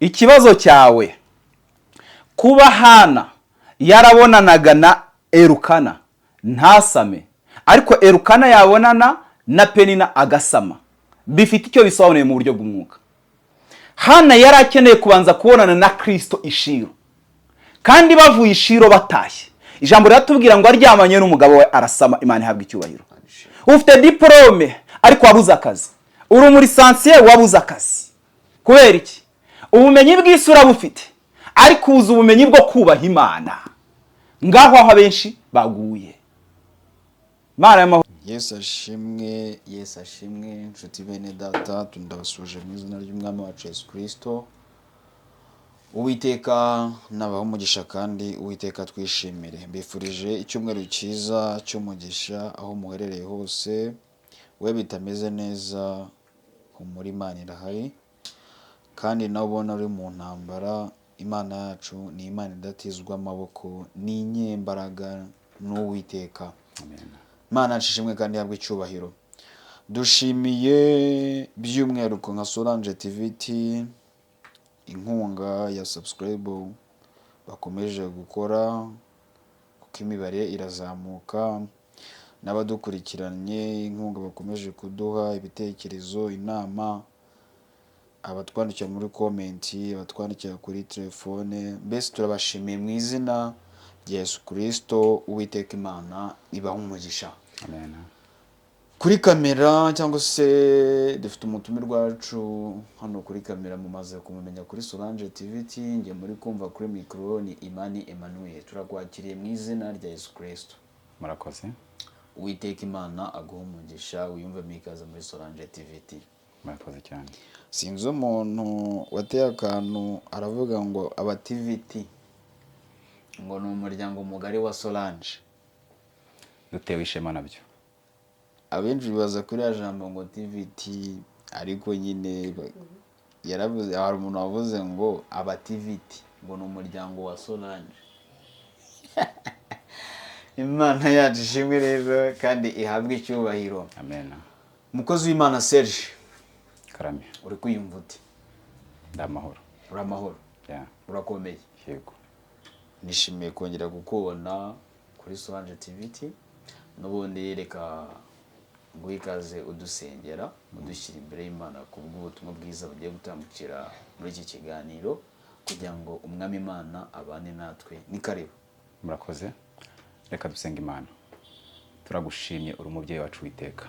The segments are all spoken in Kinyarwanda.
Ikibazo cyawe, kuba Hana yarabonanaga na Erukana ntasame, ariko Erukana yabonana na Penina agasama, bifite icyo bisobanuye mu buryo bw'umwuka. Hana yari akeneye kubanza kubonana na Kirisito i Shilo, kandi bavuye i Shilo batashye, ijambo riratubwira ngo aryamanye n'umugabo we arasama. Imana ihabwa icyubahiro. Ufite diporome ariko wabuze akazi, uri umu licencié wabuze akazi, kubera iki? Ubumenyi bw'isi urabufite, ariko ubuze ubumenyi bwo kubaha Imana. Ngaho aho abenshi baguye. Imana y'amahoro. Yesu ashimwe, Yesu ashimwe. Inshuti bene data, ndabasuhuje mu izina ry'Umwami wacu Yesu Kirisito. Uwiteka nabaho umugisha kandi Uwiteka twishimire. Mbifurije icyumweru cyiza cy'umugisha aho muherereye hose. We bitameze neza, humura, Imana irahari. Kandi nawe ubona uri mu ntambara, Imana yacu ni Imana idatizwa amaboko, ni inyembaraga, ni Uwiteka. Imana yacu ishimwe kandi ihabwe icyubahiro. Dushimiye by'umwihariko nka Solange TVT inkunga ya subscribe bakomeje gukora, kuko imibare irazamuka, n'abadukurikiranye, inkunga bakomeje kuduha, ibitekerezo, inama, abatwandikira muri comment, abatwandikira kuri telefone, mbese turabashimiye mu izina rya Yesu Kirisito. Uwiteka Imana ibaha umugisha. Amen. Kuri kamera cyangwa se dufite umutumirwa wacu hano kuri kamera, mumaze kumumenya kuri Solange TVT. Njye muri kumva kuri mikoro ni Imani Emmanuel. Turakwakiriye mu izina rya Yesu Kirisito. Murakoze. Uwiteka Imana aguha umugisha, wiyumvemo ikaze muri Solange TVT. Murakoze cyane. Sinzi umuntu wateye akantu aravuga ngo aba TVT ngo ni umuryango mugari wa Solange. Dutewe ishema nabyo. Abenshi bibaza kuri ya jambo ngo TVT, ariko nyine yaravuze, hari umuntu wavuze ngo aba TVT ngo ni umuryango wa Solange. Imana yacu ishimwe rero kandi ihabwe icyubahiro. Amen. Umukozi w'Imana Serge. Karame. Uri kwiyumva ute? Ndamahoro. Uri amahoro? Yeah. Urakomeye? Yego. Nishimiye kongera kukubona kuri Solange TVT. N'ubundi reka nguhe ikaze, udusengera, udushyira imbere y'Imana ku bw'ubutumwa bwiza bugiye gutambukira muri iki kiganiro, kugira ngo Umwami Imana abane natwe. Ni karibu. Murakoze. Reka dusenga Imana. Turagushimye, uri umubyeyi wacu witeka.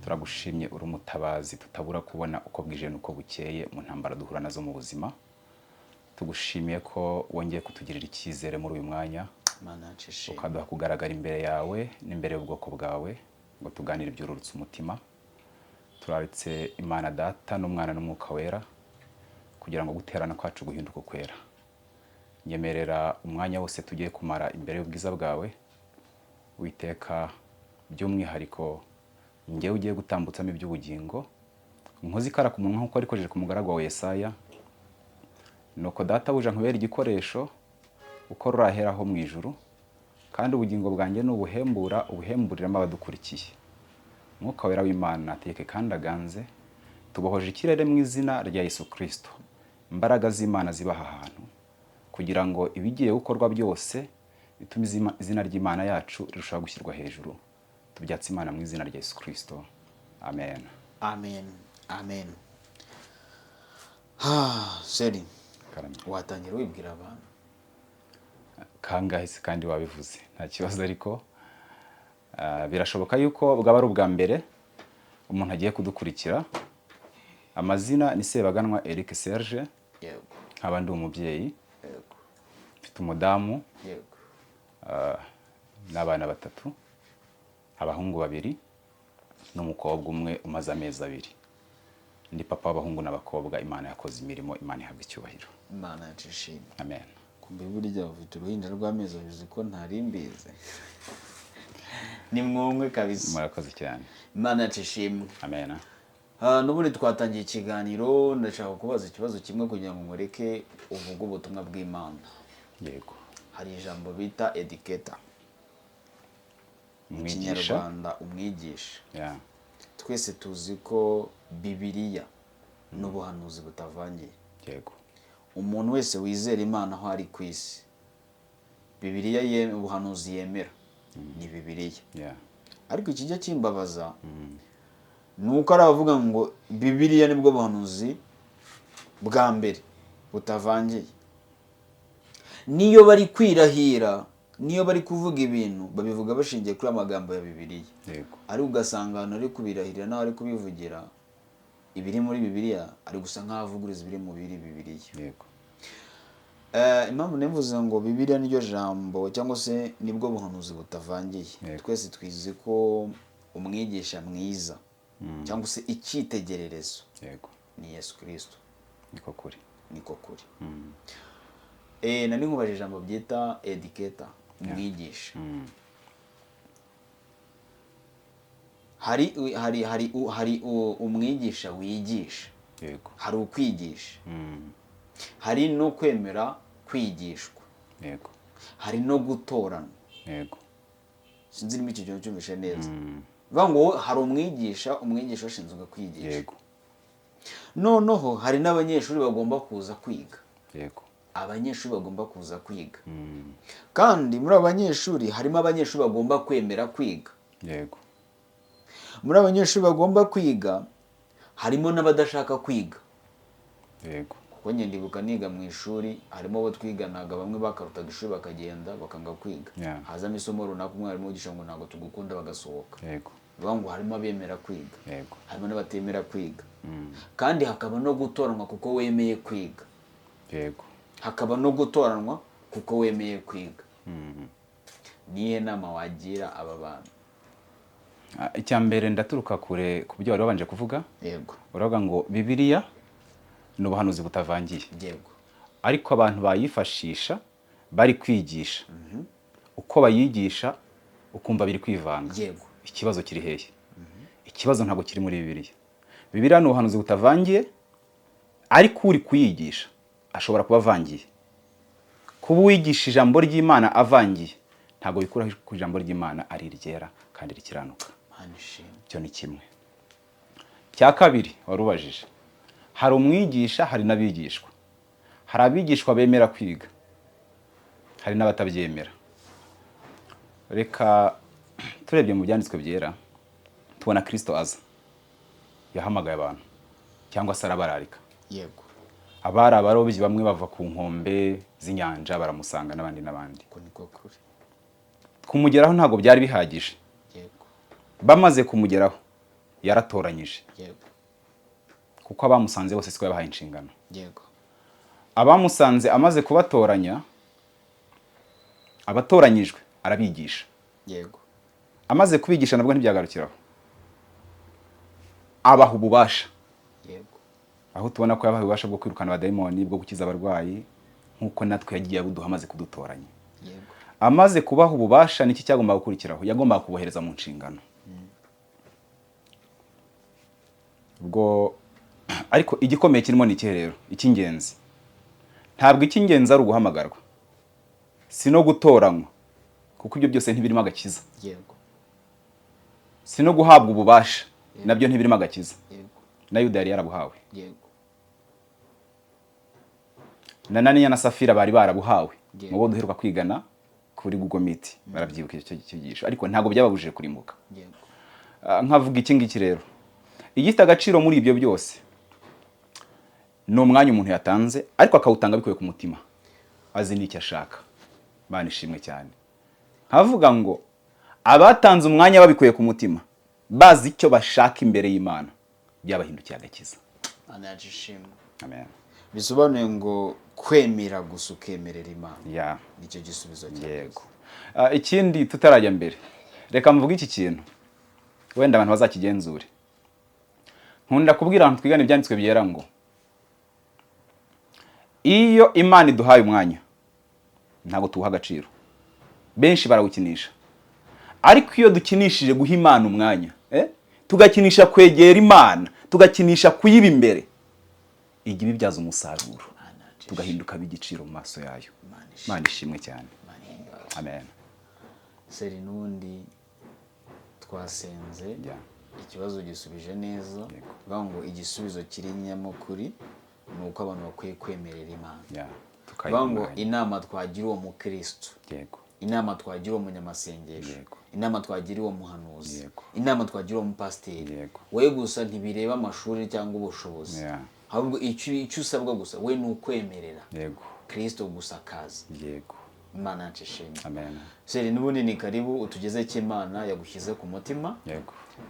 Turagushimye, uri umutabazi tutabura kubona uko bwije n'uko bukeye mu ntambara duhura nazo mu buzima. Tugushimiye ko wongeye kutugirira icyizere muri uyu mwanya, Imana yacu ishimwe. ukaduha kugaragara imbere yawe n'imbere y'ubwoko bwawe ngo tuganire ibyururutse umutima. Turaritse Imana Data n'Umwana n'Umwuka Wera kugira ngo guterana kwacu guhinduke ukwera. Nyemerera umwanya wose tugiye kumara imbere y'ubwiza bwawe, Witeka, by'umwihariko njyewe ugiye gutambutsamo iby'ubugingo, nkoze ikara ku munwa nk'uko warikojeje ku mugaragu wawe Yesaya. Nuko Databuja, nkubera igikoresho uko ruraheraho mu ijuru, kandi ubugingo bwanjye ni ubuhembura ubuhemburiramo abadukurikiye. Umwuka Wera w'Imana ategeke kandi aganze. Tubohoje ikirere mu izina rya Yesu Kirisito. Imbaraga z'Imana ziba aha hantu kugira ngo ibigiye gukorwa byose bitume izina ry'Imana yacu rirushaho gushyirwa hejuru. Tubyatse Imana mu izina rya Yesu Kirisito, amen. Amen, amen. Ha seri. Karame. Watangira wibwira abantu. Kangahe se kandi wabivuze? Nta kibazo, ariko birashoboka yuko bwaba ari ubwa mbere umuntu agiye kudukurikira. Amazina ni Sebaganwa Eric Serge. Nkaba ndi umubyeyi. Mfite umudamu n'abana batatu, abahungu babiri n'umukobwa umwe umaze amezi 2. Ndi papa w'abahungu n'abakobwa. Imana yakoze imirimo, Imana ihabwa icyubahiro. Imana yacu ishimwe. Amen. Kumbe burya ufite uruhinja rw'amezi 2, ko ntari mbizi. Ni mwumwe kabisa. Murakoze cyane. Imana yacu ishimwe. Amen. N'ubundi twatangiye ikiganiro. Ndashaka kubaza ikibazo kimwe kugira ngo mureke uvuge ubutumwa bw'Imana. Yego. Hari ijambo bita educator mu Umwigisha. Kinyarwanda, umwigisha. Twese tuzi ko Bibiliya n'ubuhanuzi butavangiye. Yego. Umuntu wese wizera Imana aho ari ku isi, Bibiliya ye, ubuhanuzi yemera ni Bibiliya. Ariko ikijya kimbabaza ni uko ari abavuga ngo Bibiliya nibwo buhanuzi bwa mbere butavangiye. Niyo bari kwirahira, niyo bari kuvuga ibintu, babivuga bashingiye kuri amagambo ya Bibiliya. Ariko ugasanga ahantu ari kubirahirira n'aho ari kubivugira ibiri muri Bibiliya, ari gusa nk'aho avuguriza ibiri mu biri Bibiliya. Impamvu nivuze ngo Bibiliya niryo jambo cyangwa se nibwo buhanuzi butavangiye, twese twizi ko umwigisha mwiza cyangwa se icyitegererezo ni Yesu Kirisito. Niko kuri. Niko kuri. Nari nkubaje ijambo byita educator, umwigisha. Hari umwigisha wigisha, hari ukwigisha, hari no kwemera kwigishwa, hari no gutorana. Sinzi niba icyo kintu cyumvishe neza. Bivuga ngo hari umwigisha, umwigisha ashinzwe kwigisha. Noneho hari n'abanyeshuri bagomba kuza kwiga. Abanyeshuri bagomba kuza kwiga. Kandi muri abo banyeshuri harimo abanyeshuri bagomba kwemera kwiga. Muri abo banyeshuri bagomba kwiga harimo n'abadashaka kwiga. Kuko njye ndibuka niga mu ishuri, harimo abo twiganaga bamwe bakarutaga ishuri bakagenda bakanga kwiga. Hazamo isomo runaka umwarimu wigisha ngo ntabwo tugukunda, bagasohoka. Bivuga ngo harimo abemera kwiga. Harimo n'abatemera kwiga. Kandi hakaba no gutoranwa kuko wemeye kwiga. Hakaba no gutoranwa kuko wemeye kwiga. Nihe nama wagira aba bantu? Icya mbere, ndaturuka kure ku byo wari wabanje kuvuga. Uravuga ngo Bibiliya ni ubuhanuzi butavangiye. Ariko abantu bayifashisha bari kwigisha, uko bayigisha ukumva biri kwivanga. Ikibazo kiri hehe? Ikibazo ntabwo kiri muri Bibiliya. Bibiliya ni ubuhanuzi butavangiye, ariko uri kuyigisha ashobora kuba avangiye. Kuba uwigisha ijambo ry'Imana avangiye ntabwo bikuraho ko ijambo ry'Imana ari iryera kandi rikiranuka. Imana ishimwe. Icyo ni kimwe. Cya kabiri warubajije, hari umwigisha, hari n'abigishwa. Hari abigishwa bemera kwiga, hari n'abatabyemera. Reka turebye mu byanditswe byera, tubona Kristo aza yahamagaye abantu cyangwa se arabararika. Abari abarobyi bamwe bava ku nkombe z'inyanja baramusanga, n'abandi n'abandi. Uko niko kuri. Kumugeraho ntabwo byari bihagije. Bamaze kumugeraho yaratoranyije. Kuko abamusanze bose siko yabahaye inshingano. Abamusanze amaze kubatoranya, abatoranyijwe arabigisha. Amaze kubigisha nabwo ntibyagarukiraho, abaha ububasha. Aho tubona ko yabaha ububasha bwo kwirukana abadayimoni, bwo gukiza abarwayi, nk'uko natwe yagiye abuduha amaze kudutoranya. Amaze kubaha ububasha, niki cyagombaga gukurikiraho? Yagombaga kubohereza mu nshingano. Ubwo ariko igikomeye kirimo ni ikihe rero? Icy'ingenzi ntabwo icy'ingenzi ari uguhamagarwa, si no gutoranywa, kuko ibyo byose ntibirimo agakiza. Si no guhabwa ububasha, nabyo ntibirimo agakiza. Na Yuda yari yarabuhawe. Na Ananiya na Safira bari barabuhawe. Mu bo duheruka kwigana kuri Google Meet barabyibuka icyo cyigisho, ariko ntabwo byababujije kurimbuka. Nkavuga iki ngiki rero, igifite agaciro muri ibyo byose ni umwanya umuntu yatanze, ariko akawutanga bikuye ku mutima, azi n'icyo ashaka. Imana ishimwe cyane. Nkavuga ngo abatanze umwanya babikuye ku mutima, bazi icyo bashaka imbere y'Imana, byabahindukiye agakiza. Imana yacu ishimwe. Amen. Bisobanuye ngo kwemera gusa, ukemerera Imana. Nicyo gisubizo cyawe. Yego. Ikindi tutarajya mbere, reka mvuge iki kintu wenda abantu bazakigenzure. Nkunda kubwira abantu twigana ibyanditswe byera ngo iyo Imana iduhaye umwanya ntabwo tuwuha agaciro, benshi barawukinisha. Ariko iyo dukinishije guha Imana umwanya, tugakinisha kwegera Imana, tugakinisha kuyiba imbere, ijya ibibyaza umusaruro, tugahinduka ab'igiciro mu maso yayo. Imana ishimwe cyane. Amen. Seri n'ubundi twasenze. Ikibazo gisubije neza. Bivuga ngo igisubizo kiri nyamukuri Ni uko abantu bakwiye kwemerera Imana. Tukayiha Bivuga ngo umwanya. inama twagira uwo mukristo, inama twagira uwo munyamasengesho, inama twagira uwo muhanuzi, inama twagira uwo mupasiteri, we gusa ntibireba amashuri cyangwa ubushobozi, ahubwo icyo usabwa gusa we ni ukwemerera Kristo gusa akaza. Imana yacu ishimwe. Amen. Seri, n'ubundi ni karibu, utugeze cyo Imana yagushyize ku mutima,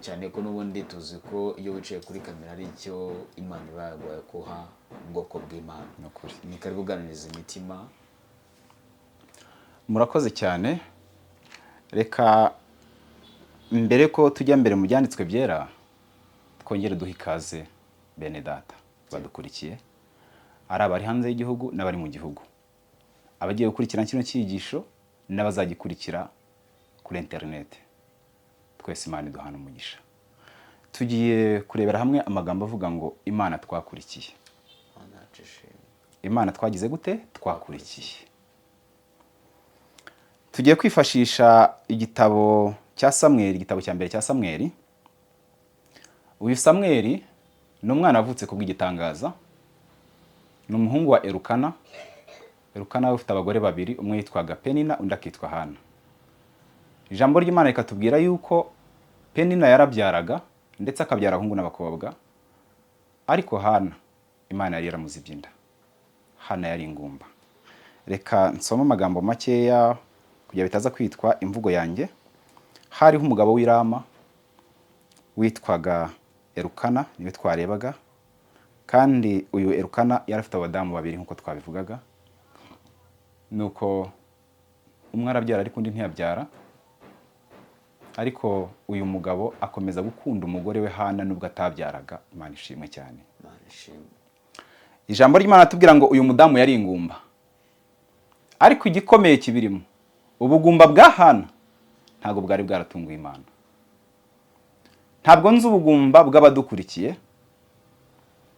cyane ko n'ubundi tuzi ko iyo wicaye kuri kamera ari icyo Imana iba yaguhaye kuha ubwoko bw'Imana. Ni ukuri. Ni karibu uganiriza imitima. Murakoze cyane. Reka mbere ko tujya mbere mu byanditswe byera, twongere duhe ikaze bene data badukurikiye, ari abari hanze y'igihugu n'abari mu gihugu, abagiye gukurikira kino cyigisho n'abazagikurikira kuri interineti, twese Imana iduhana umugisha. Tugiye kurebera hamwe amagambo avuga ngo Imana twakurikiye. Imana yacu ishimwe. Imana twagize gute? Twakurikiye. Tugiye kwifashisha igitabo cya Samweli, igitabo cya mbere cya Samweli. Uyu Samweli ni umwana wavutse kubw'igitangaza, ni umuhungu wa Elukana. Elukana we ufite abagore babiri, umwe yitwaga Penina, undi akitwa Hana. Ijambo ry'Imana rikatubwira yuko Penina yarabyaraga ndetse akabyara abahungu n'abakobwa, ariko Hana Imana yari yaramuzibye inda. Hana yari ingumba. Reka nsome amagambo makeya kugira bitaza kwitwa imvugo yanjye. Hariho umugabo w'i Rama witwaga Elukana, niwe twarebaga, kandi uyu Elukana yari afite abadamu babiri nk'uko twabivugaga. Nuko umwe arabyara ariko undi ntiyabyara, ariko uyu mugabo akomeza gukunda umugore we Hana nubwo atabyaraga. Imana ishimwe cyane. Imana ishimwe. Ijambo ry'Imana atubwira ngo uyu mudamu yari ingumba, ariko igikomeye kibirimo, ubugumba bwa Hana ntabwo bwari bwaratunguye Imana. Ntabwo nzi ubugumba bw'abadukurikiye.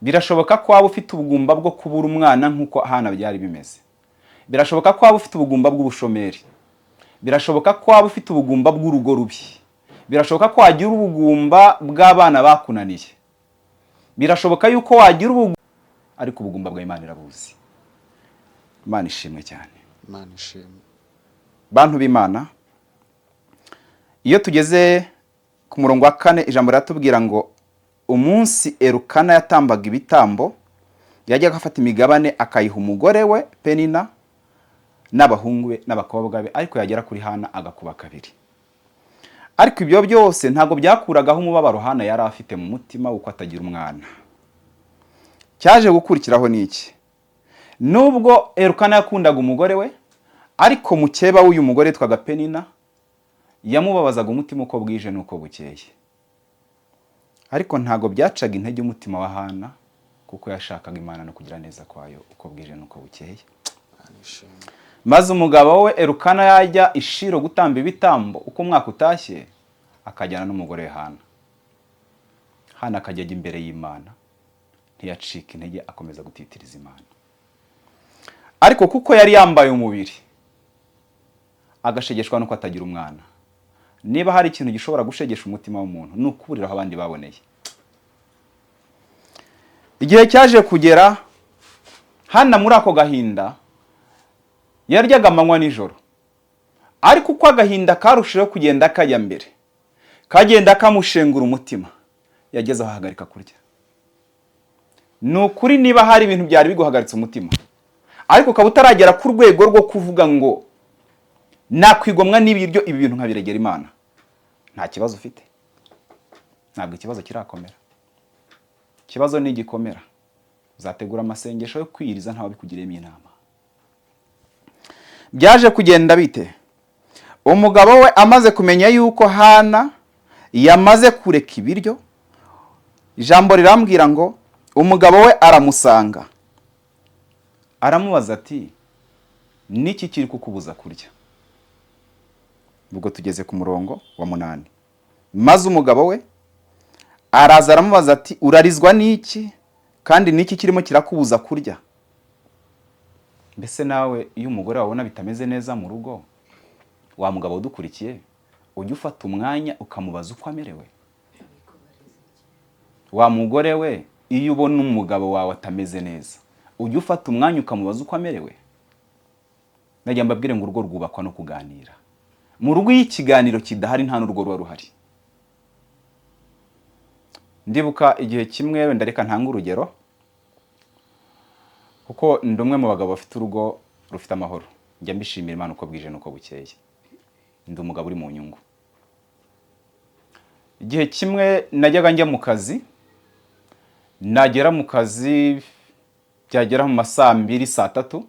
Birashoboka ko waba ufite ubugumba bwo kubura umwana nk'uko Hana byari bimeze. Birashoboka ko waba ufite ubugumba bw'ubushomeri. Birashoboka ko waba ufite ubugumba bw'urugo rubi. Birashoboka ko wagira ubugumba bw'abana bakunaniye. Birashoboka yuko wagira ubugumba, ariko ubugumba bwa Imana irabuzi. Imana ishimwe cyane. Imana ishimwe. Bantu b'Imana, iyo tugeze ku murongo wa 4, ijambo riratubwira ngo umunsi Elukana yatambaga ibitambo, yajyaga afata imigabane akayiha umugore we Penina n'abahungu be n'abakobwa be, ariko yagera kuri Hana agakuba kabiri. Ariko ibyo byose ntabwo byakuragaho umubabaro Hana yari afite mu mutima w'uko atagira umwana. Cyaje gukurikiraho ni iki? Nubwo Elukana yakundaga umugore we, ariko mukeba w'uyu mugore witwaga Penina yamubabazaga umutima uko bwije n'uko bukeye. Ariko ntabwo byacaga intege umutima wa Hana, kuko yashakaga Imana no kugira neza kwayo uko bwije n'uko bukeye. Maze umugabo we Elukana yajya i Shilo gutamba ibitambo uko umwaka utashye, akajyana n'umugore we Hana. Hana akajya ajya imbere y'Imana, ntiyacika intege, akomeza gutitiriza Imana. Ariko kuko yari yambaye umubiri, agashegeshwa nuko atagira umwana. Niba hari ikintu gishobora gushegesha umutima w'umuntu, ni ukuburira aho abandi baboneye. Igihe cyaje kugera, Hana muri ako gahinda yaryaga amanywa nijoro, ariko uko agahinda karushijeho kugenda kajya mbere, kagenda kamushengura umutima, yageze aho ahagarika kurya. Ni ukuri, niba hari ibintu byari biguhagaritse umutima, ariko ukaba utaragera ku rwego rwo kuvuga ngo nakwigomwa n'ibiryo, ibi bintu nkabiregera Imana, nta kibazo ufite. Ntabwo ikibazo kirakomera. Ikibazo ni igikomera, uzategura amasengesho yo kwiyiriza ntawe abikugiriyemo inama. Byaje kugenda bite? Umugabo we amaze kumenya yuko Hana yamaze kureka ibiryo, ijambo rirambwira ngo umugabo we aramusanga, aramubaza ati niki kiri kukubuza kurya? Ubwo tugeze ku murongo wa 8. Maze umugabo we araza aramubaza ati urarizwa n'iki, kandi niki kirimo kirakubuza kurya? Mbese nawe iyo umugore wabona bitameze neza mu rugo, wa mugabo udukurikiye, ujya ufata umwanya ukamubaza uko amerewe? Wa mugore we Iyo ubona umugabo wawe atameze neza, ujya ufata umwanya ukamubaza uko amerewe? Najya mbabwire ngo urugo rwubakwa no kuganira. Mu rugo iyo ikiganiro kidahari, nta n'urugo ruba ruhari. Ndibuka igihe kimwe, wenda reka ntange urugero, kuko ndi umwe mu bagabo bafite urugo rufite amahoro. Njya mbishimira Imana uko bwije n'uko bukeye. Ndi umugabo uri mu nyungu. Igihe kimwe najyaga njya mu kazi, nagera mu kazi byagera mu ma 2:00, 3:00,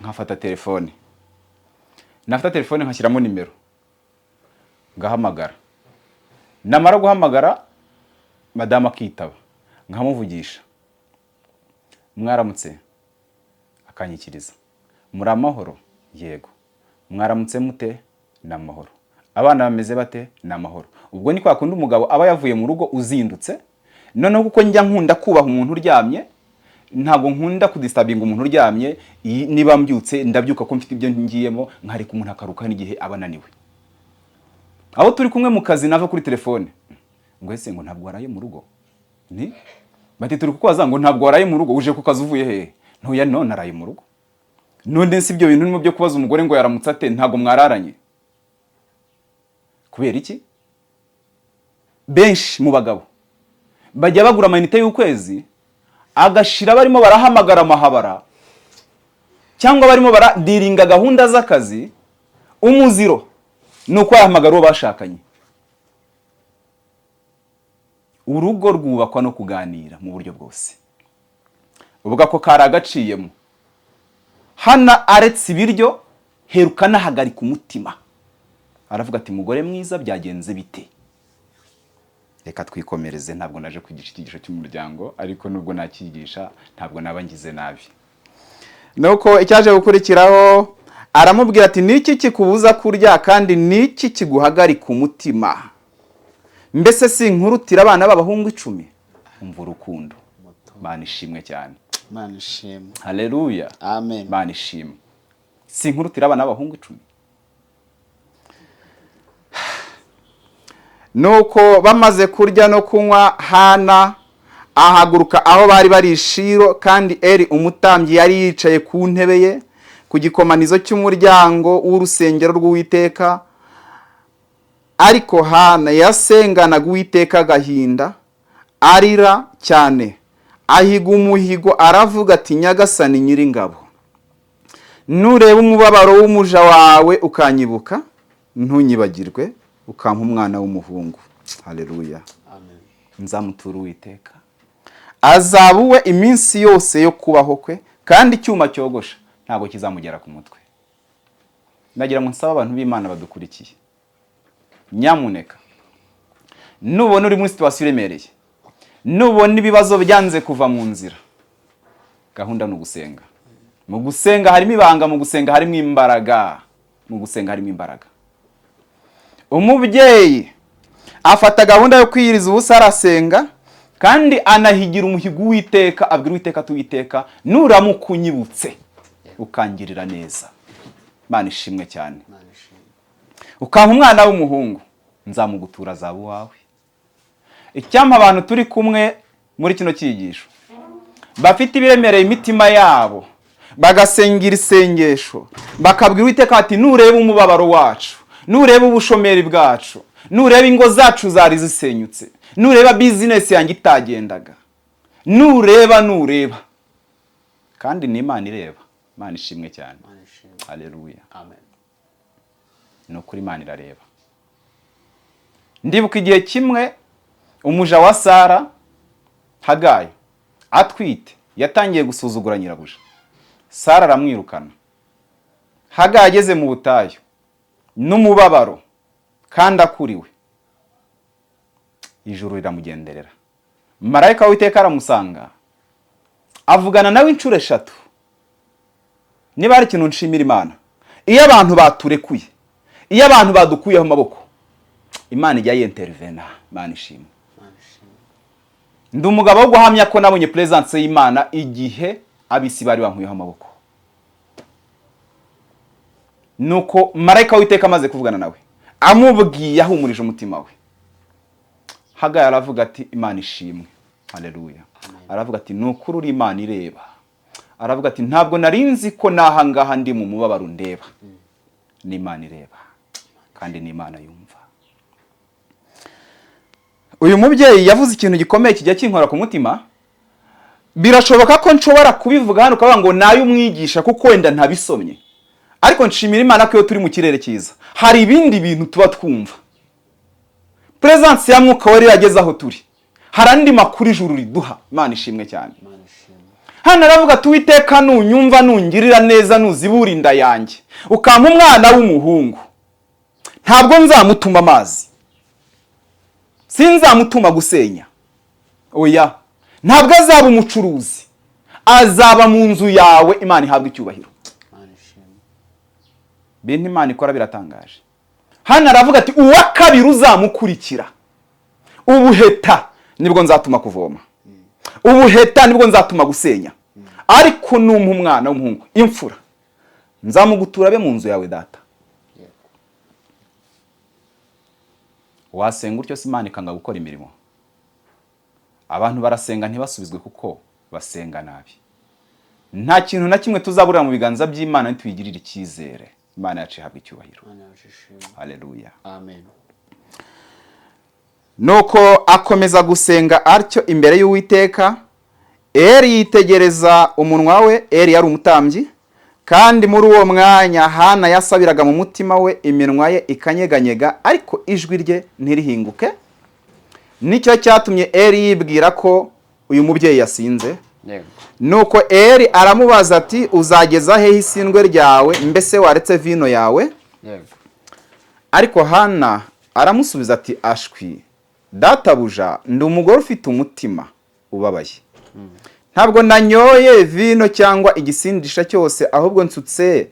nkafata telefone. Nafata telefone nkashyiramo nimero, ngahamagara. Namara guhamagara, madamu akitaba, nkamuvugisha: "Mwaramutse?" Akanyikiriza: "Muri amahoro?" "Yego." "Mwaramutse mute?" "Ni amahoro." "Abana bameze bate?" "Ni amahoro." Ubwo ni kwa kundi umugabo aba yavuye mu rugo uzindutse. Noneho kuko njya nkunda kubaha umuntu uryamye, ntabwo nkunda kudisturbinga umuntu uryamye. Niba mbyutse, ndabyuka ko mfite ibyo ngiyemo, nkareka umuntu akaruka n'igihe aba ananiwe. Aho turi kumwe mu kazi, nava kuri telefone ngo: "Ese ngo ntabwo waraye mu rugo?" Ni bati: "Turi kukubaza ngo ntabwo waraye mu rugo, uje ku kazi uvuye hehe?" "Ntuya none naraye mu rugo." None si ibyo bintu urimo byo kubaza umugore ngo yaramutse ate, ntabwo mwararanye? Kubera iki benshi mu bagabo bajya bagura amayinite y'ukwezi agashira barimo barahamagara amahabara cyangwa barimo baradiringa gahunda z'akazi? Umuziro ni uko yahamagara uwo bashakanye. Urugo rwubakwa no kuganira mu buryo bwose. Uvuga ko kari agaciyemo. Hana aretse ibiryo, heruka anahagarika umutima, aravuga ati: "Mugore mwiza, byagenze bite?" Reka twikomereze. Ntabwo naje kwigisha icyigisho cy'umuryango, ariko nubwo nakigisha ntabwo naba ngize nabi. Nuko icyaje gukurikiraho, aramubwira ati: "Niki kikubuza kurya, kandi niki kiguhagarika umutima? Mbese si nkurutira abana b'abahungu 10?" Umva urukundo! Mana ishimwe cyane. Imana ishimwe. Haleluya. Amen. Mana ishimwe. Si nkurutira abana b'abahungu 10? Nuko bamaze kurya no kunywa, Hana ahaguruka aho bari bari i Shilo, kandi Eri umutambyi yari yicaye ku ntebe ye ku gikomanizo cy'umuryango w'urusengero rw'Uwiteka. Ariko Hana yasenganaga Uwiteka agahinda, arira cyane, ahiga umuhigo, aravuga ati: "Nyagasani Nyiringabo, nureba umubabaro w'umuja wawe ukanyibuka, ntunyibagirwe, ukampa umwana w'umuhungu." Haleluya. Amen. "Nzamutura Uwiteka, azaba uwe iminsi yose yo kubaho kwe, kandi icyuma cyogosha ntabwo kizamugera ku mutwe." Ndagira ngo nsabe abantu b'Imana badukurikiye, nyamuneka, nubona uri muri situation iremereye, nubona ibibazo byanze kuva mu nzira, gahunda ni ugusenga. Mu gusenga harimo ibanga, mu gusenga harimo imbaraga, mu gusenga harimo imbaraga. Umubyeyi afata gahunda yo kwiyiriza ubusa, arasenga, kandi anahigira umuhigo Uwiteka, abwira Uwiteka ati: "Uwiteka, nuramuka unyibutse ukangirira neza," Imana ishimwe cyane, Imana ishimwe, "ukampa umwana w'umuhungu, nzamugutura, azaba uwawe." Icyampa abantu turi kumwe muri kino cyigisho bafite ibiremereye imitima yabo, bagasengira isengesho, bakabwira Uwiteka ati: "Nureba umubabaro wacu, nureba ubushomeri bwacu, nureba ingo zacu zari zisenyutse, nureba business yanjye itagendaga, nureba, nureba." Kandi ni Imana ireba. Imana ishimwe cyane. Imana ishimwe. Haleluya. Amen. Ni ukuri, Imana irareba. Ndibuka igihe kimwe umuja wa Sara Hagayi atwite yatangiye gusuzugura nyirabuja, Sara aramwirukana. Hagayi ageze mu butayu n'umubabaro kandi akuriwe, ijuru riramugenderera, marayika w'Uwiteka aramusanga, avugana nawe inshuro eshatu. Niba hari ikintu nshimira Imana, iyo abantu baturekuye, iyo abantu badukuyeho amaboko, Imana ijya yintervena. Imana ishimwe. Imana ishimwe. Ndi umugabo wo guhamya ko nabonye presence y'Imana igihe ab'isi bari bankuyeho amaboko. Nuko marayika w'Uwiteka amaze kuvugana nawe, amubwiye, ahumurije umutima we, Hagayi aravuga ati: "Imana ishimwe, haleluya." Aravuga ati: "Ni ukuri uri Imana ireba." Aravuga ati: "Ntabwo nari nzi ko n'aha ngaha ndi mu mubabaro ndeba." Ni Imana ireba kandi ni Imana yumva. Uyu mubyeyi yavuze ikintu gikomeye kijya kinkora ku mutima. Birashoboka ko nshobora kubivuga hano ukavuga ngo nayo umwigisha, kuko wenda ntabisomye, ariko nshimira Imana ko iyo turi mu kirere cyiza hari ibindi bintu tuba twumva. Presence ya Mwuka Wera yageze aho turi, hari andi makuru ijuru riduha. Imana ishimwe cyane. Imana ishimwe. Hano aravuga ati: "Uwiteka nunyumva, nungirira neza, nuzibura inda yanjye ukampa umwana w'umuhungu, ntabwo nzamutuma amazi, sinzamutuma gusenya, oya, ntabwo azaba umucuruzi, azaba mu nzu yawe." Imana ihabwa icyubahiro. Imana ishimwe. Bintu Imana ikora biratangaje. Hano aravuga ati: "Uwa kabiri uzamukurikira, ubuheta nibwo nzatuma kuvoma, ubuheta nibwo nzatuma gusenya, ariko numpa umwana w'umuhungu imfura, nzamugutura abe mu nzu yawe data." Yego. Wasenga utyo se Imana ikanga gukora imirimo? Abantu barasenga ntibasubizwe kuko basenga nabi. Nta kintu na kimwe tuzaburira mu biganza by'Imana nituyigirire icyizere. Imana yacu ihabwa icyubahiro. Imana yacu ishimwe. Haleluya. Amen. Nuko akomeza gusenga atyo imbere y'Uwiteka. Eri yitegereza umunwa we. Eri yari umutambyi. Kandi muri uwo mwanya Hana yasabiraga mu mutima we, iminwa ye ikanyeganyega, ariko ijwi rye ntirihinguke. Nicyo cyatumye Eri yibwira ko uyu mubyeyi yasinze. Nuko Eri aramubaza ati: "Uzageza hehe isindwe ryawe? Mbese waretse vino yawe?" Ariko Hana aramusubiza ati: "Ashwi databuja, ndi umugore ufite umutima ubabaye. Ntabwo nanyoye vino cyangwa igisindisha cyose, ahubwo nsutse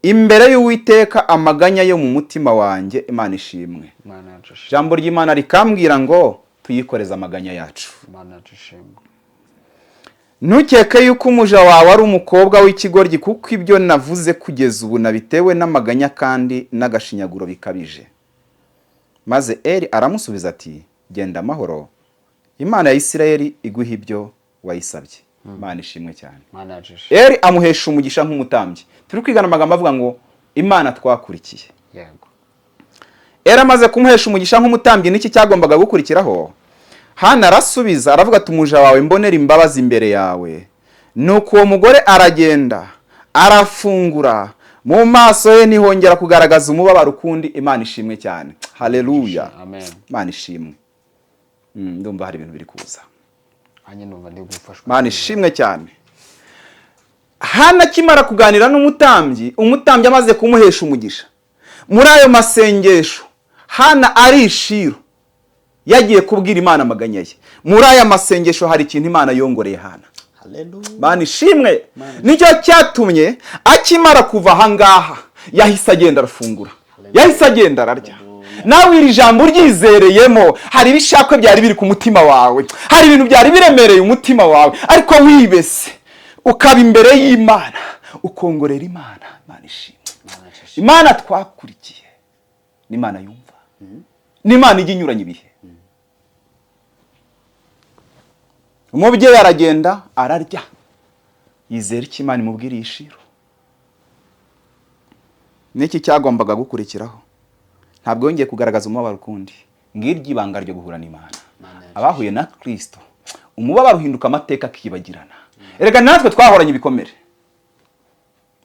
imbere y'Uwiteka amaganya yo mu mutima wanjye." Imana ishimwe. Imana yacu ishimwe. Ijambo ry'Imana rikambwira ngo tuyikoreze amaganya yacu. Imana yacu ishimwe. "Ntukeke yuko umuja wawe ari umukobwa w'ikigoryi, kuko ibyo navuze kugeza ubu nabitewe n'amaganya kandi n'agashinyaguro bikabije." Maze Eri aramusubiza ati: "Genda amahoro, Imana ya Isirayeli iguha ibyo wayisabye." Imana ishimwe cyane. Imana yacu ishimwe. Eri amuhesha umugisha nk'umutambyi. Turi kwigana amagambo avuga ngo Imana twakurikiye. Eri amaze kumuhesha umugisha nk'umutambyi, n'iki cyagombaga gukurikiraho? Hana arasubiza aravuga ati: "Umuja wawe mbonera imbabazi imbere yawe." Nuko uwo mugore aragenda, arafungura, mu maso ye ntihongera kugaragaza umubabaro ukundi. Imana ishimwe cyane, haleluya. Amen. Imana ishimwe. Ndumva hari ibintu biri kuza. Nanjye numva ndi gufashwa. Imana ishimwe cyane. Hana akimara kuganira n'umutambyi, umutambyi amaze kumuhesha umugisha, muri ayo masengesho Hana ari i Shilo yagiye kubwira Imana amaganya ye, muri aya masengesho hari ikintu Imana yongoreye Hana. Haleluya. Imana ishimwe. Nicyo cyatumye akimara kuva ahangaha yahise agenda arafungura, yahise agenda ararya. Nawe iri jambo uryizereyemo, hari ibishakwe byari biri ku mutima wawe, hari ibintu byari biremereye umutima wawe, ariko wibese ukaba imbere y'Imana, ukongorera Imana. Imana ishimwe. Imana yacu ishimwe. Imana twakurikiye ni Imana yumva, ni Imana ijya inyuranya ibihe. Umubyeyi aragenda ararya, yizera icyo Imana imubwiriye i Shilo. N'iki cyagombaga gukurikiraho? Ntabwo yongeye kugaragaza umubabaro ukundi. Ngiryo ibanga ryo guhura n'Imana. Imana yacu. Abahuye na Kristo, umubabaro uhinduka amateka akibagirana. Erega natwe twahoranye ibikomere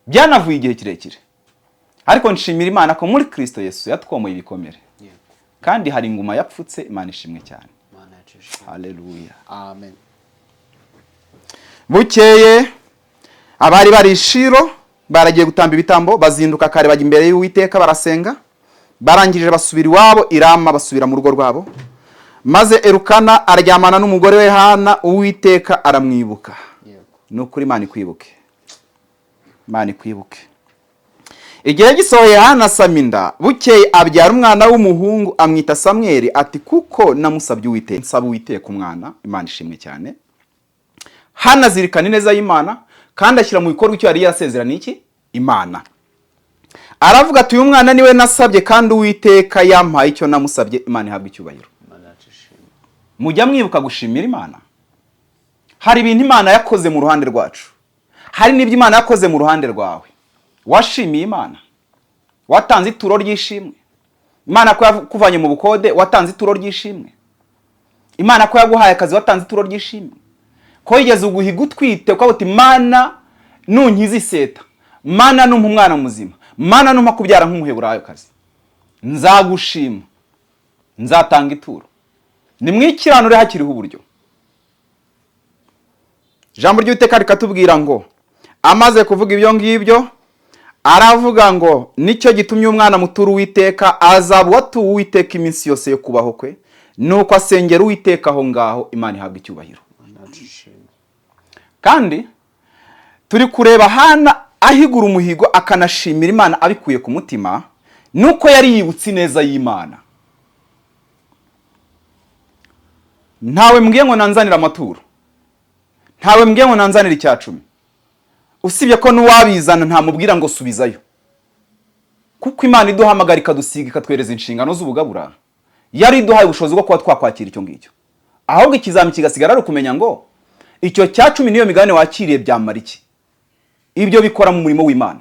byanavuye igihe kirekire, ariko nshimira Imana ko muri Kristo Yesu yatwomoye ibikomere, kandi hari inguma yapfutse. Imana ishimwe cyane. Imana yacu ishimwe. Haleluya. Amen. Bukeye abari bari i Shilo baragiye gutamba ibitambo, bazinduka kare bajya imbere y'Uwiteka barasenga. Barangije basubira iwabo i Rama, basubira mu rugo rwabo. Maze Elukana aryamana n'umugore we Hana, Uwiteka aramwibuka. Ni ukuri Imana ikwibuke, Imana ikwibuke. Igihe gisohoye Hana asama inda. Bukeye abyara umwana w'umuhungu, amwita Samweli, ati: "Kuko namusabye Uwiteka, nsaba Uwiteka umwana." Imana ishimwe cyane. Hana azirikana ineza y'Imana kandi ashyira mu bikorwa icyo yari yarasezeraniye iki Imana. Aravuga ati: "Uyu mwana niwe nasabye kandi Uwiteka yampaye icyo namusabye." Imana ihabwa icyubahiro. Imana yacu ishimwe. Mujya mwibuka gushimira Imana? Hari ibintu Imana yakoze mu ruhande rwacu, hari n'ibyo Imana yakoze mu ruhande rwawe. Washimiye Imana? Watanze ituro ry'ishimwe? Imana ko yakuvanye mu bukode, watanze ituro ry'ishimwe? Imana ko yaguhaye akazi, watanze ituro ry'ishimwe? Ko yigeze uguhiga utwite, ukavuga uti: "Mana, nunkiza iseta, Mana, numpa umwana muzima, Mana, numpa kubyara nk'Umuheburayo kazi, nzagushima, nzatanga ituro." Nimwikiranure hakiriho uburyo. Ijambo ry'Uwiteka rikatubwira ngo amaze kuvuga ibyo ngibyo, aravuga ngo: "Nicyo gitumye umwana mutura Uwiteka azaba uwatuwe Uwiteka iminsi yose yo kubaho kwe." Nuko asengera Uwiteka aho ngaho. Imana ihabwa icyubahiro. Kandi turi kureba Hana ahigura umuhigo, akanashimira Imana abikuye ku mutima, nuko yari yibutse ineza y'Imana. Ntawe mbwiye ngo nanzanire amaturo, ntawe mbwiye ngo nanzanire 10, usibye ko n'uwabizana ntamubwira ngo subizayo, kuko Imana iduhamagara, ikadusiga, ikatwereza inshingano z'ubugabura, yari iduhaye ubushobozi bwo kuba twakwakira icyo ngicyo. Ahubwo ikizami kigasigara ari ukumenya ngo icyo 10 n'iyo migabane wakiriye byamara iki? Ibyo bikora mu murimo w'Imana.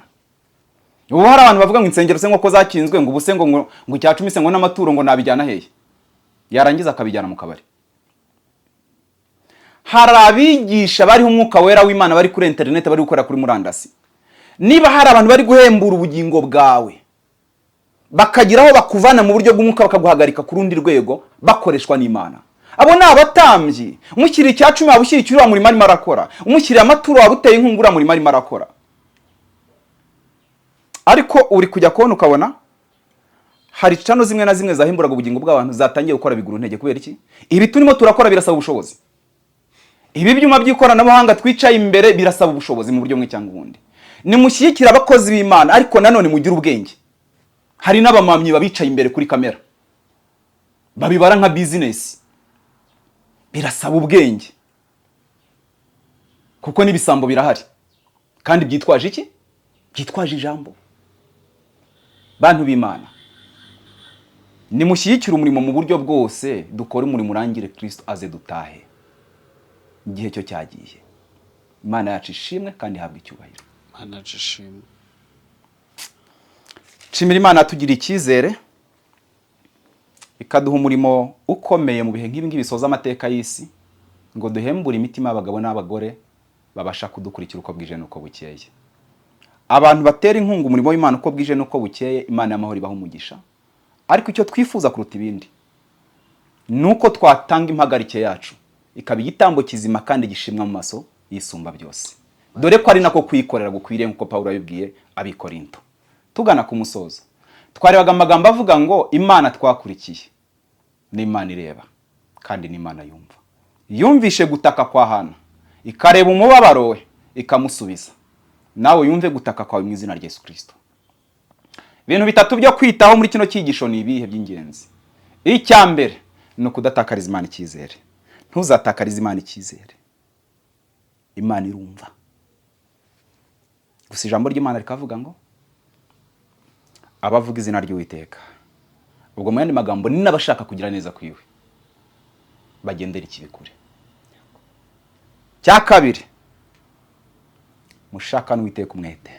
Ubu hari abantu bavuga ngo insengero se ngo ko zakinzwe, ngo ubu se ngo 10 se ngo n'amaturo ngo nabijyana hehe? Yarangiza akabijyana mu kabari. Hari abigisha bariho Umwuka Wera w'Imana, bari kuri interineti, bari gukorera kuri murandasi. Niba hari abantu bari guhembura ubugingo bwawe, bakagira aho bakuvana mu buryo bw'umwuka, bakaguhagarika ku rundi rwego, bakoreshwa n'Imana, abo ni abatambyi. Umushyiriye 10 waba ushyira uriya murimo arimo arakora, umushyiriye amaturo waba uteye inkunga uriya murimo arimo arakora. Ariko uri kujya kubona ukabona hari channel zimwe na zimwe zahimburaga ubugingo bw'abantu zatangiye gukora biguru ntege. Kubera iki? Ibi turimo turakora birasaba ubushobozi. Ibi byuma by'ikoranabuhanga twicaye imbere birasaba ubushobozi mu buryo bumwe cyangwa ubundi. Nimushyigikire abakozi b'Imana, ariko nanone mugire ubwenge. Hari n'abamamyi babicaye imbere kuri kamera babibara nka bizinesi. Birasaba ubwenge, kuko n'ibisambo birahari kandi byitwaje iki? Byitwaje ijambo. Bantu b'Imana, nimushyigikire umurimo mu buryo bwose. Dukore umurimo urangire, Kirisito aze dutahe. Igihe cyo cyagiye. Imana yacu ishimwe kandi ihabwe icyubahiro. Imana yacu ishimwe. Nshimira Imana yatugiriye icyizere, ikaduha umurimo ukomeye mu bihe nk'ibi ngibi bisoza amateka y'isi, ngo duhembure imitima y'abagabo n'abagore babasha kudukurikira uko bwije n'uko bukeye. Abantu batera inkunga umurimo w'Imana uko bwije n'uko bukeye, Imana y'amahoro ibaha umugisha. Ariko icyo twifuza kuruta ibindi ni uko twatanga impagarike yacu ikaba igitambo kizima kandi gishimwa mu maso y'Isumba byose, dore ko ari nako kuyikorera gukwiriye, nk'uko Pawulo yabibwiye Abikorinto. Tugana ku musozo, twarebaga amagambo avuga ngo Imana twakurikiye ni Imana ireba kandi ni Imana yumva. Yumvishe gutaka kwa Hana, ikareba umubabaro we, ikamusubiza. Nawe yumve gutaka kwawe mu izina rya Yesu Kirisito. Ibintu bitatu byo kwitaho muri kino cyigisho ni ibihe by'ingenzi? Icya mbere ni ukudatakariza Imana icyizere. Ntuzatakarize Imana icyizere. Imana irumva. Gusa ijambo ry'Imana rikavuga ngo abavuga izina ry'Uwiteka, ubwo mu yandi magambo ni n'abashaka kugira neza kwiwe, bagendera ikibi kure. Cya kabiri, mushaka n'Uwiteka umwete.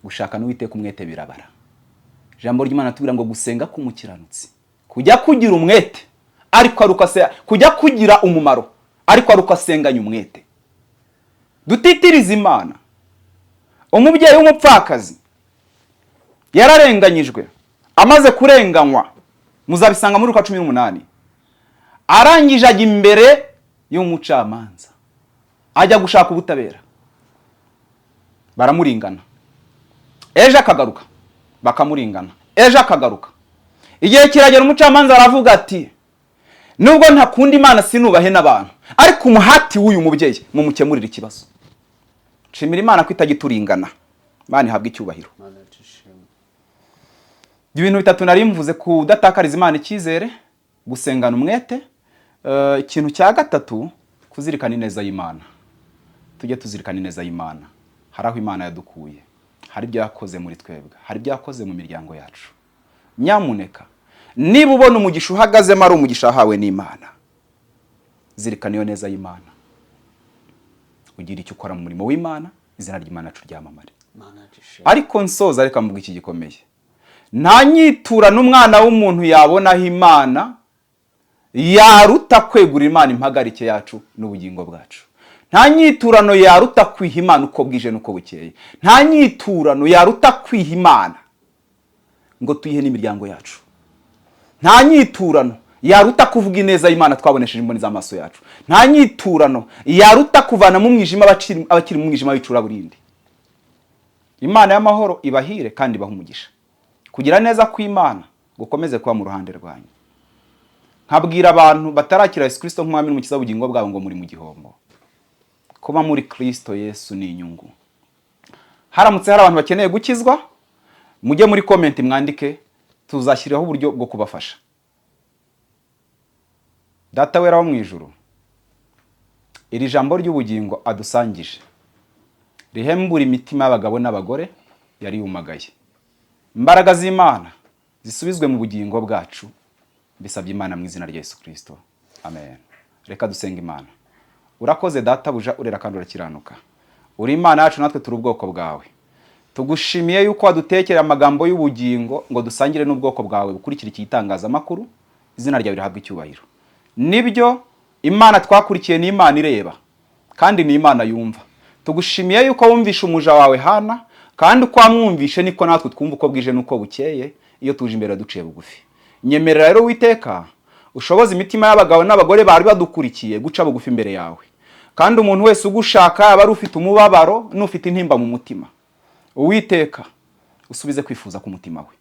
Gushaka n'Uwiteka umwete birabara. Ijambo ry'Imana tubwira ngo gusenga k'umukiranutsi kujya kugira umwete, ariko ari uko kujya kugira umumaro, ariko ari uko asenganye umwete. Dutitirize Imana. Umubyeyi w'umupfakazi yararenganyijwe. Amaze kurenganywa, muzabisanga muri Luka 18, arangije ajya imbere y'umucamanza, ajya gushaka ubutabera, baramuringana. Ejo akagaruka, bakamuringana. Ejo akagaruka. Igihe kiragera, umucamanza aravuga ati: "Nubwo ntakunda Imana, sinubahe n'abantu, ariko umuhati w'uyu mubyeyi mumukemurire ikibazo." Nshimira Imana ko itajya ituringana. Imana ihabwa icyubahiro. Imana yacu ishimwe. Ibintu bitatu nari mvuze: kudatakariza Imana icyizere, gusengana umwete, ikintu cya gatatu, kuzirikana ineza y'Imana. Tujye tuzirikana ineza y'Imana. Hari aho Imana yadukuye, hari ibyo yakoze muri twebwe, hari ibyo yakoze mu miryango yacu. Nyamuneka, niba ubona umugisha uhagazemo ari umugisha wahawe n'Imana, zirikana iyo neza y'Imana. Ugire icyo ukora mu murimo w'Imana, izina ry'Imana yacu ryamamare. Imana yacu ishimwe. Ariko nsoza, reka mvuga iki gikomeye: nta nyitura n'umwana w'umuntu yabonaho Imana yaruta kwegurira Imana impagarike yacu n'ubugingo bwacu. Nta nyiturano yaruta kwiha Imana uko bwije n'uko bukeye. Nta nyiturano yaruta kwiha Imana ngo tuyihe n'imiryango yacu. Nta nyiturano yaruta kuvuga ineza y'Imana twabonesheje imboni z'amaso yacu. Nta nyiturano yaruta kuvana mu mwijima abakiri mu mwijima w'icuraburindi. Imana y'amahoro ibahire kandi ibahe umugisha. Kugira neza kw'Imana gukomeze kuba mu ruhande rwanyu. Nkabwira abantu batarakira Yesu Kirisito nk'Umwami n'Umukiza w'ubugingo bwabo ngo muri mu gihombo. Kuba muri Kirisito Yesu ni inyungu. Haramutse hari abantu bakeneye gukizwa, mujye muri comment mwandike, tuzashyiraho uburyo bwo kubafasha. Data wera wo mu ijuru, iri jambo ry'ubugingo adusangije rihembura imitima y'abagabo n'abagore yari yumagaye. Imbaraga z'Imana zisubizwe mu bugingo bwacu. Bisabye Imana mu izina rya Yesu Kirisito, amen. Reka dusenga Imana. Urakoze Databuja, urera kandi urakiranuka. Uri Imana yacu, natwe turi ubwoko bwawe. Tugushimiye yuko wadutekera amagambo y'ubugingo ngo dusangire n'ubwoko bwawe bukurikira iki gitangazamakuru. Izina ryawe rihabwa icyubahiro. Nibyo, Imana twakurikiye ni Imana ireba kandi ni Imana yumva. Tugushimiye yuko wumvishe umuja wawe Hana, kandi uko wamwumvishe niko natwe twumva uko bwije n'uko bukeye iyo tuje imbere duciye bugufi. Nyemerera rero, Uwiteka, ushoboze imitima y'abagabo n'abagore bari badukurikiye guca bugufi imbere yawe, kandi umuntu wese ugushaka, yaba ari ufite umubabaro n'ufite intimba mu mutima, Uwiteka, usubize kwifuza k'umutima we.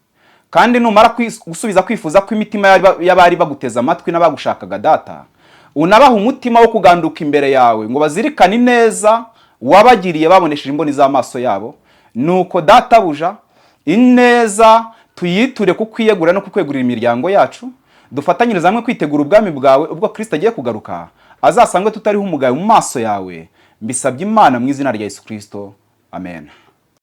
Kandi numara gusubiza kwifuza kw'imitima y'abari baguteze amatwi n'abagushakaga, Data, unabaha umutima wo kuganduka imbere yawe ngo bazirikane ineza wabagiriye babonesheje imboni z'amaso yabo. Nuko Databuja, ineza tuyiture kukwiyegura no kukwegurira imiryango yacu, dufatanyirize hamwe kwitegura ubwami bwawe. Ubwo Kirisito agiye kugaruka, azasangwe tutariho umugayo mu maso yawe. Mbisabye Imana mu izina rya Yesu Kirisito, amen.